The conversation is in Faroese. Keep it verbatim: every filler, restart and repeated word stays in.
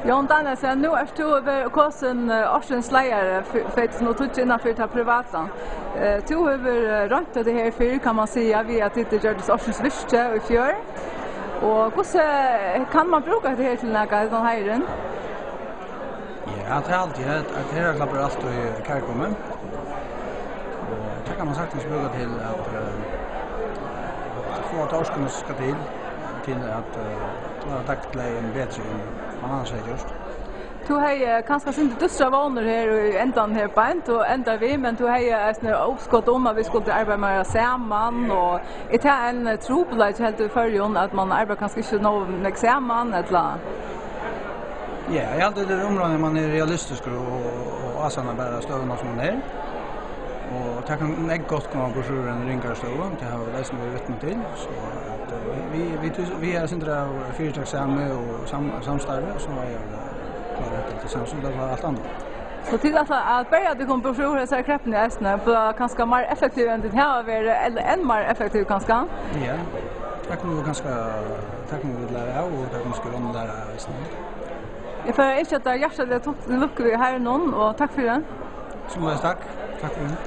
Jón Danielsen, nú ert tú ver-, kosin, eh, ársins leiðari fyri tvey túsund og tíggju innanfyri tað privata. Eh, tú hevur, eh, roynt hetta her fyrr, kann man siga, við at tit gjørdust ársins virki í fjør. Og hvussu, eh, kann man brúka hetta her til nakað, hendan heiðurin? Ja, tað er altíð, at, at herraklubbar er altíð kærkomið. Og tað kann man sagtans brúka til at, eh, at fáa tað orkuna sum skal til, til at, eh, gera dagligdagin betri enn man annars hevði gjørt. Tú hevði, eh, kanska sindur dystra vónir her í endan her beint, og endar við, men tú hevði eisini uppskot um, at vit skuldu arbeiða meira saman, og er tað ein, eh, trupulleiki, heldur, í Føroyum, at man arbeiðir kanska ikki nóg nógv saman, ella? Ja, eg haldi, tað er umráðandi, at man er realistiskur og, og, og ásannar bara støðuna sum hon er. Og tað kann nógv gott koma burtur úr eini ringari støðu, tað hava vit eisini verið vitni til. So at, eh, vit, vit, vit, vit eru sindur av fyritøkusemi og sam-, samstarvi, og so er, eh, klára hetta til samstarv, tað er alt annað. So tit ætla at berja tykkum burtur úr hesari kreppuni eisini, blíva kanska meir effektiv enn tit hava verið, ella enn meir effektiv kanska? Ja, tað kunnu vit kanska, tað kunnu vit læra av, og tað kunnu skúlarnir læra av eisini. Eg fari at ynskja tær hjartaliga til lukku við heiðrinum, og takk fyri. Somuleiðis takk. Takk fyri.